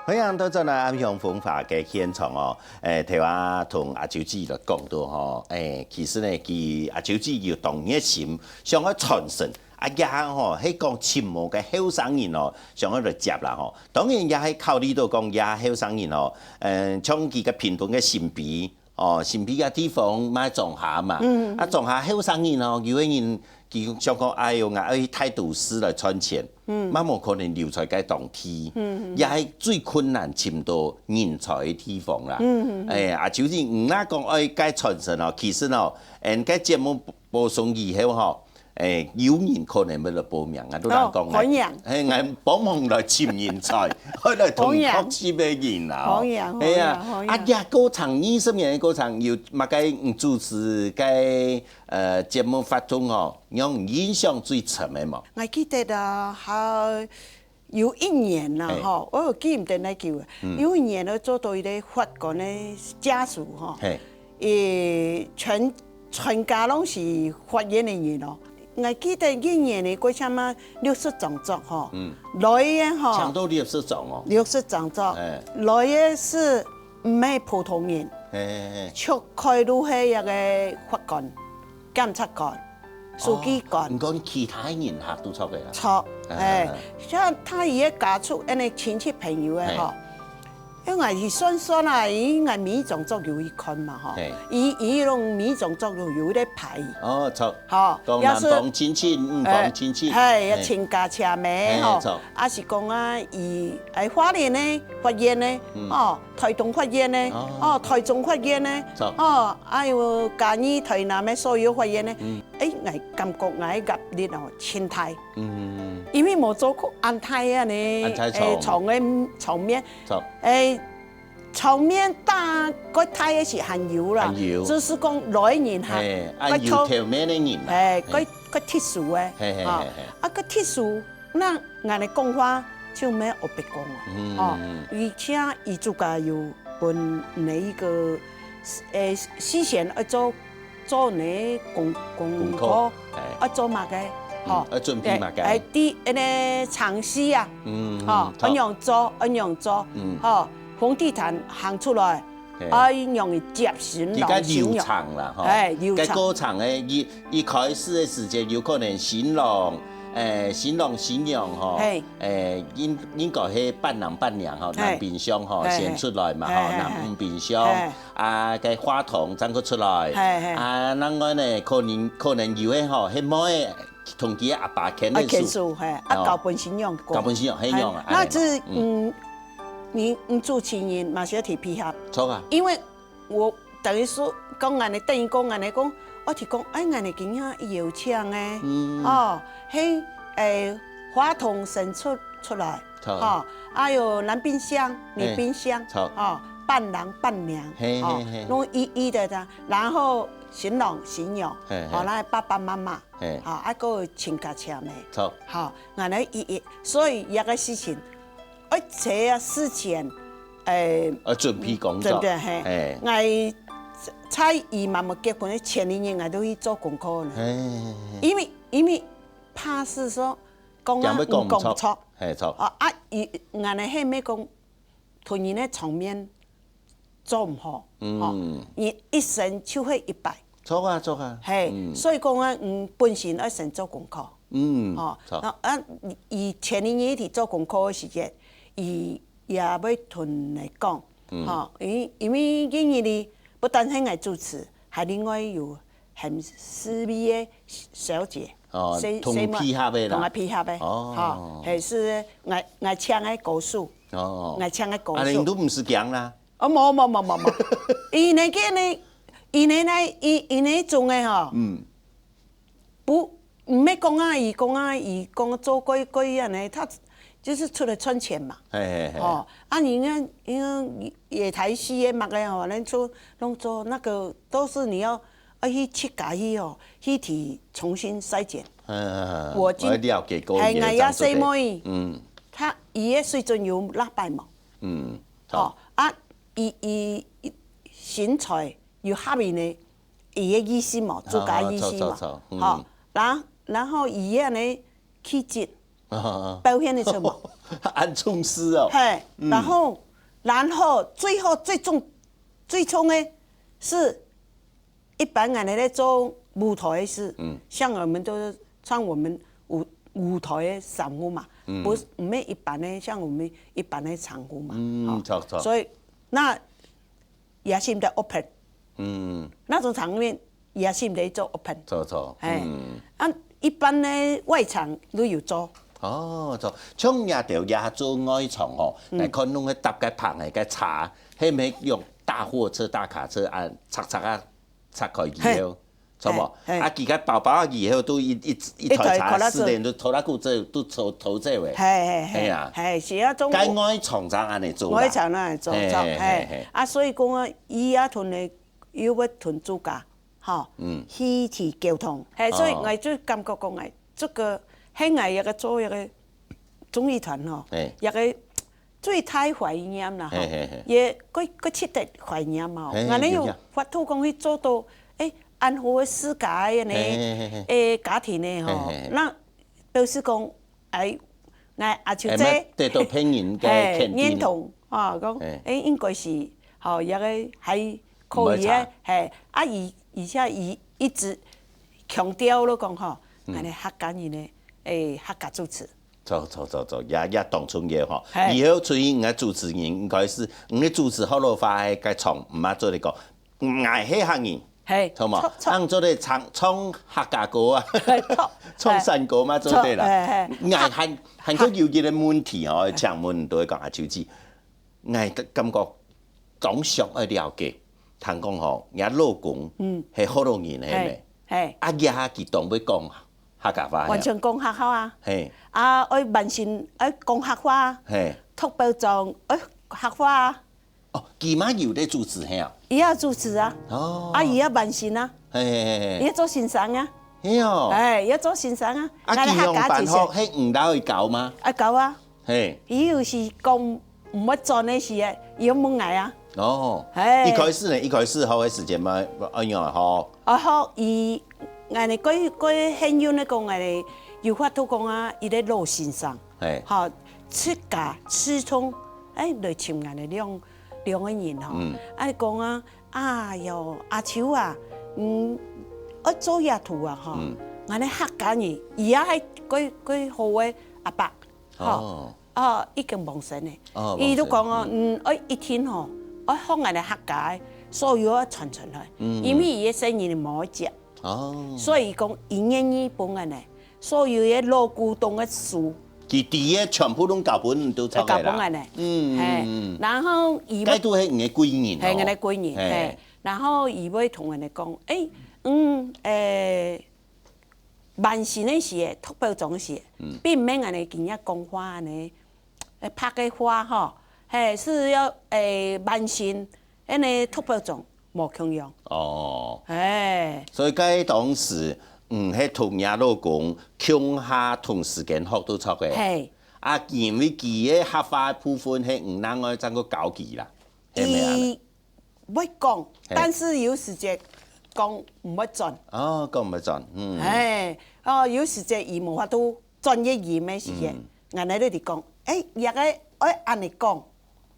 歡迎倒轉來暗香風華个現場哦。誒，頭下同阿秋姊來講到吼，誒，其實呢，佢阿秋姊有當熱心，想愛傳承，啊，也吼，係講尋無个後生人哦，想愛來接啦吼。當然也係考慮到講，這後生人哦，嗯，像佢个平埔个新埤， 哦，新埤个地方嘛庄下嘛，嗯。啊，庄下後生人哦，有个人佢想講，哎喲，𠊎愛去大都市來賺錢，嗯。嘛無可能留在該當地，嗯。也係最困難尋到人才个地方啦。嗯。哎，啊，就是你若講愛該傳承哦，其實哦，𠊎个節目播送以後吼， 誒，有人可能會來報名啊，都人講哦，歡迎。嘿，𠊎幫忙來尋人才，愛來同學習个人啊，哦。歡迎，係啊，歡迎，歡迎。啊，這過程，二十年个過程，有麼个，嗯，主持个，呃，節目活動哦，讓你印象最深个無？𠊎記得啊，還 有一年啦，嘿。吼，𠊎有記毋得哪久了。嗯。有一年，𠊎做到一个法官个家屬，吼，嘿。誒，全，全家攏是法院个人哦。𠊎記得一年个過程嘛，六十張桌，吼。嗯。來个，吼。搶到六十張哦。六十張桌。嘿。來个係毋係普通人，嘿，嘿，嘿。出開路係一个法官、檢察官、 書記官。哦，毋過其他人客都著个啦。著，啊，哎，啊，啊。像佢个家屬，恁呢親戚朋友个，嘿。吼，因為𠊎去算算啊，因為每一種作有一款嘛吼嘿，伊伊用每一種作有有一個牌，哦，著。吼，講南方親戚、女方親戚，嘿，親家戚妹吼，啊是講啊，伊哎花蓮呢發源呢，哦，台東發源呢，哦，台中發源呢，哦，還有嘉義、台南的所有發源呢，哎，𠊎感覺𠊎壓力哦，真大。 因為無做過恁大个呢，恁大場。誒，場个場面，著。誒，場面大个大个是還有啦，還有。只是講來人哈，嘿，啊有頭面个人啦。誒，个个特殊个，嘿嘿啊嘿嘿，啊个特殊，那𠊎个講話就無特別講哦，哦，而且伊自家有分你一個，誒，事先愛做做你功功課，功課，愛做麼个，吼，愛準備麼个誒，第一个程序啊，嗯吼，愛仰做，愛仰做，吼，紅地毯行出來，愛仰接新郎新娘，佢个流程啦，吼，哎，流程个過程呢，一一開始个時間有可能新郎，誒，新郎新娘吼，嘿，誒，應應該係伴郎伴娘吼，嘿，男賓相吼，嘿先出來嘛吼，嘿嘿男女賓相，嘿啊，个花童正過出來，嘿嘿啊，另外呢，可能可能有个吼，係妹同佢阿爸牽啊，个手，牽手，嘿，啊，交分新娘講，交分新娘，係樣啊，那這，嗯，你你主持人嘛是要提配合，著啊，因為我等於說講恁呢，等於講恁呢講，我提供，哎，恁呢今下邀請誒，哦，嘿，誒，花童先出出來，好，哈，還有男賓相、女賓相，好，哈，伴郎伴娘，嘿哈，弄一一的這樣，然後新郎新娘，嘿嘿，好，來爸爸媽媽，嘿，好，啊，還有親家戚妹，好，好，恁呢一一，所以這個事情，而且啊，事前，誒，呃，準備工作，真的嘿，哎，𠊎在姨媽媽結婚的前一年，𠊎都去做功課呢，哎，因為因為怕是說講啊，驚會講毋著講毋著，嘿，著，啊啊，伊𠊎呢係咩講，同人的場面做毋好，嗯吼，你一生就會一擺，著啊，著啊，嘿，嗯所以講啊，嗯，本身愛先做功課。嗯，吼，著，啊，啊，伊前一年去做功課个時節，伊也會同你講，吼，因因為今日哩，不單係𠊎主持，還另外有很四位个小姐，哦細，同配合个啦同𠊎配合个，哦吼，還是𠊎𠊎請个高手，哦，𠊎請个高手啊，你。都毋使驚啦，哦，無無無無無，伊那個呢，伊那那伊伊那種个吼，嗯，不，毋係講啊，伊講啊，伊講做過過樣呢，他就是出來賺錢嘛。嘿嘿嘿，哦，啊，人家人家也台西个嘛个吼，人做弄做那個都是你要要去自家去哦，去提重新篩檢。嗯，我今我了解過，還𠊎也也這樣做的細妹，嗯他伊个水準有落敗嘛。嗯，哦，啊，伊伊伊身材有合意呢，伊个意思嘛，自家意思嘛，著著著嗯好，然然後伊个呢氣質好，表現得出嘛，恁重視哦，嘿，然後然後最後最重最重个是，一般人咧做舞台个事，嗯像我們都是唱我們舞舞台个生活嘛，嗯不是毋係一般个像我們一般个生活嘛，嗯，好著著，所以那也是毋得 open。嗯，那種場面也是毋得做 open。著著，哎嗯，啊，一般个外場都有做。哦，著，像這條也做外場吼，來看弄个搭个棚个个車，係毋係用大貨車、大卡車啊，拆拆啊，拆開以後，著無？嘿啊，佢个包包啊以後都一一一台車四輪都拖拉庫這都拖拖這位，嘿嘿嘿，係啊嘿，是啊，種該外場正恁樣做啦，外場那做做，嘿嘿嘿嘿嘿，啊，所以講啊，伊也同你又要同自家，吼，嗯去提溝通，嘿，所以哦我就感覺講，哎，這個，嘿，我一個做一個綜藝團吼嘿，一個最大懷念啦，吼嘿嘿嘿，也个个值得懷念嘛，嘿俺呢有有影法度講去做到，哎，恁好个世界个呢，嘿嘿嘿嘿哎，家庭呢吼嘿嘿嘿，那表示講，哎，俺阿秋姐哎，乜得到別人个嘿，肯定認同啊，講嘿哎，應該是吼，也个還可以个毋會差，嘿，啊，而而且伊一直強調咯講吼，嗯俺呢客家人呢，哎，客家主持，著著著著，也也當重要吼。係。以後出去，你个主持人應該係，你个主持學老話个，該唱毋好做得講，𠊎係客人，係，著無？著著。恁做得唱唱客家歌啊，著，唱山歌嘛做得啦。著，係係。𠊎還還過有一個問題吼，請問都會講阿秋姊，𠊎感覺當想愛了解，聽講吼，若老公，嗯，係學老人係無？係係。啊，這下佢當會講客家話係無？完全講客話啊。係。啊，愛萬成愛講客話啊。係。讀報章愛客話啊。哦，佢嘛有在主持係啊？佢也主持啊。哦。啊，佢也萬成啊。係係係係。佢也做先生啊。係哦。欸，佢也做先生啊。啊，佢用辦法係你老公教嗎？愛教啊。係。佢有時講毋會轉个時，佢問𠊎啊。哦。係。一開始呢，一開始學个時間嘛，哎呀吼。啊，好，佢，𠊎呢，過過現有呢講，𠊎呢有法度講啊，佢个老先生。 係。吼，自家自從，欸，來尋𠊎兩兩個人吼，嗯。啊，講啊，哎喲，阿秋啊，嗯，愛做這圖啊吼，嗯。𠊎个客家人，佢也係最最好个阿伯，吼，哦。哦，已經往生了。哦，佢都講哦，往生，嗯。嗯，愛一定吼，愛學𠊎个客家个，所有愛傳傳來，嗯。因為佢个生意無接。 哦。所以講，佢願意分𠊎呢，所有个老古董个書，佢知个全部攏交分你都著个啦。交分𠊎呢。嗯，係，嗯，嗯。然後佢會，該都係你个貴人哦。係，𠊎个貴人，係。係。然後佢會同𠊎講，欸，嗯，欸，萬成个時，讀報章个時，嗯。並毋係𠊎今日講話呢，欸，白个話吼，係，係愛，欸，萬成 恁呢讀報章無共樣。哦。係。所以該當時，嗯，係同若老公共下同時間學都著个。係。啊，因為佢个客話部分係你另外正過教佢啦，係毋係恁呢？佢會講，係。但是有時節講毋會轉。哦，講毋會轉，嗯。係，哦，有時節佢無法度 專業音个時間，嗯。𠊎來咧講，欸，這个愛恁呢講，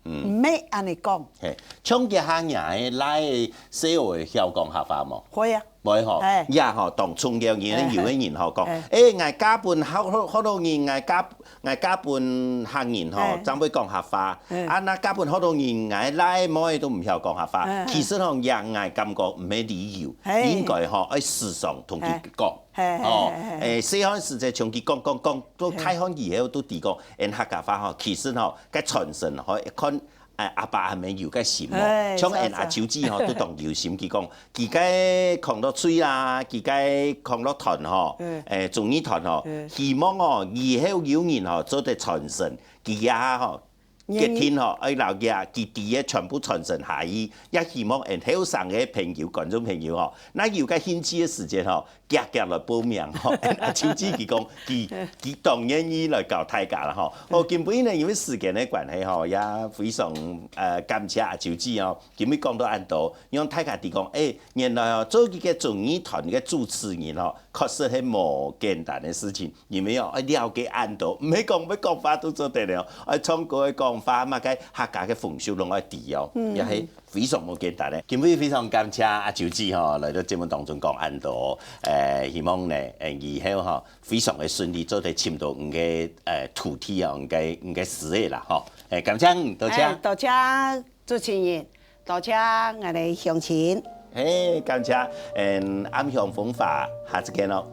嗯。毋係恁呢講。係，像這下若个倈仔細仔會曉講客話無？會啊。會吼，係。也吼，當重要，因為有个人吼講，係。欸，𠊎嫁分學學學老人，𠊎嫁𠊎嫁分客人吼，係。正會講客話。係。啊，若嫁分學老人，𠊎倈妹都毋曉講客話。係。其實吼，也𠊎感覺毋係理由，係。應該吼，愛時常同佢講。係。 係，哦，係，係，係。欸，細漢時節像佢講講講，到大漢以後都知講，𠊎客家話吼，其實吼，該傳承吼，看，欸，阿爸阿姆有該心哦。係，像𠊎阿秋姊吼，都當有心，佢講，佢該囥落喙啦，佢該囥落團吼，嗯。欸，中意團吼，嗯。希望哦，以後有人吼，做得傳承，佢也吼， 決定吼，愛摎佢啊，佢知个全部傳承下去，也希望𠊎後生个朋友、觀眾朋友吼，若有該興趣个時節吼，遽遽來報名吼。𠊎秋姊佢講，佢佢當願意來教大家啦吼。好，今晡日呢，因為時間个關係吼，也非常呃感謝阿秋姊哦，今晡日講到恁多，讓大家知講，欸，原來哦，做一個中語團个主持人吼，確實係無簡單个事情。 因為哦，愛了解恁多，毋係講愛講話都做得了，愛唱歌、愛講話，麼个客家个風俗攏愛知哦，嗯。也係非常無簡單个。今晡日非常感謝阿秋姊吼，來到節目當中講恁多，欸，希望呢，欸，以後吼，非常个順利，做得尋到你个，欸，徒弟哦，你个你个師仔啦吼。欸，感謝你，多謝。欸，多謝主持人。 多謝𠊎个鄉親。嘿，感謝，嗯，暗香風華，下次見咯。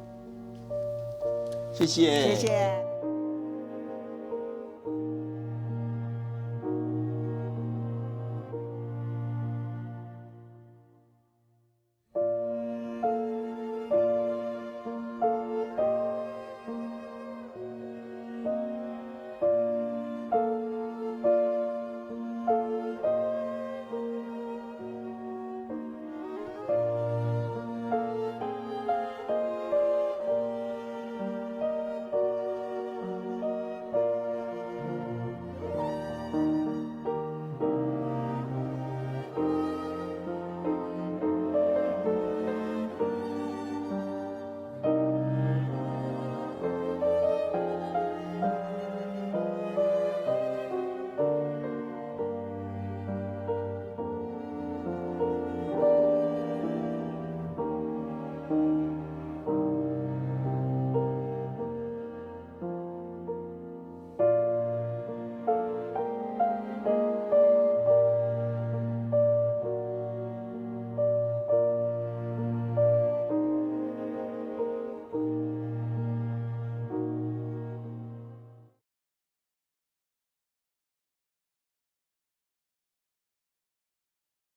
謝謝。謝謝。